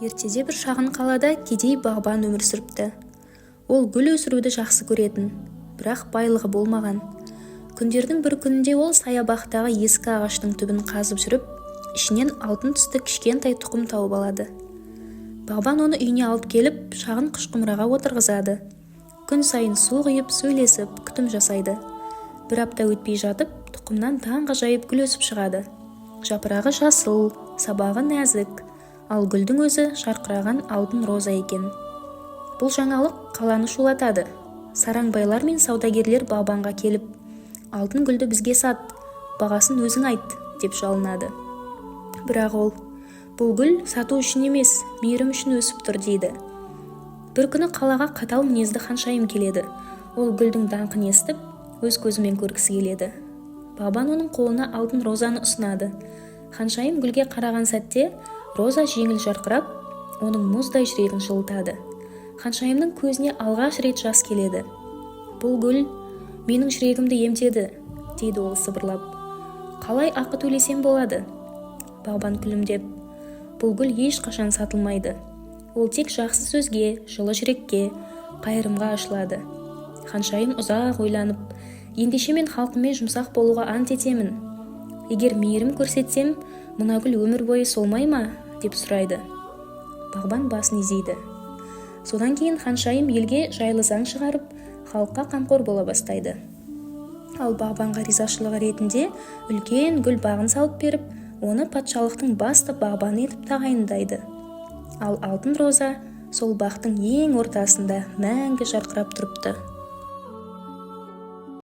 Ертеде бір шағын қалада кедей бағбан өмір сүріпті. Ол гүл өсіруді жақсы көретін, бірақ байлығы болмаған. Күндердің бір күнінде ол саябақтағы ескі ағаштың түбін қазып жүріп, ішінен алтын түсті кішкентай тұқым тауып алады. Бағбан оны үйіне алып келіп, шағын құмыраға отырғызады. Күн сайын су құйып, сөйлесіп, күтім жасайды. Бір апта өтпей жатып, тұқымнан таңғажайып гүл өсіп шығады. Жапырағы жасыл, сабағы нәзік, ал гүлдің өзі жарқыраған алтын роза екен. Бұл жаңалық қаланы шулатады. Сараң байлар мен саудагерлер бағбанға келіп, «Алтын гүлді бізге сат, бағасын өзің айт», – деп жалынады. Бірақ ол: «Бұл гүл сату үшін емес, мейірім үшін өсіп тұр», – дейді. Бір күні қалаға қатал мінезді ханшайым келеді. Ол гүлдің даңқын естіп, өз көзімен көргісі келеді. Бағбан оның қолына алтын розаны ұсынады. Ханшайым гүлге қараған сәтте роза жеңіл жарқырап, оның мұздай жүрегін жылытады. Ханшайымның көзіне алғаш рет жас келеді. «Бұл гүл менің жүрегімді емдеді», – дейді ол сыбырлап. «Қалай ақы төлесем болады?» Бағбан күлімдеп: «Бұл гүл ешқашан сатылмайды. Ол тек жақсы сөзге, жылы жүрекке, қайырымға ашылады». Ханшайым ұзақ ойланып: «Ендеше мен халқыммен жұмсақ болуға ант етемін. Егер мейірім көрсетсем, мына гүл өмір бойы солмай ма?» – деп сұрайды. Бағбан басын изейді. Содан кейін ханшайым елге жайлы заң шығарып, халыққа қамқор бола бастайды. Ал бағбанға ризашылығы ретінде үлкен гүл бағын салып беріп, оны патшалықтың басты бағбаны етіп тағайындайды. Ал алтын роза сол бақтың ең ортасында мәңгі жарқырап тұрыпты.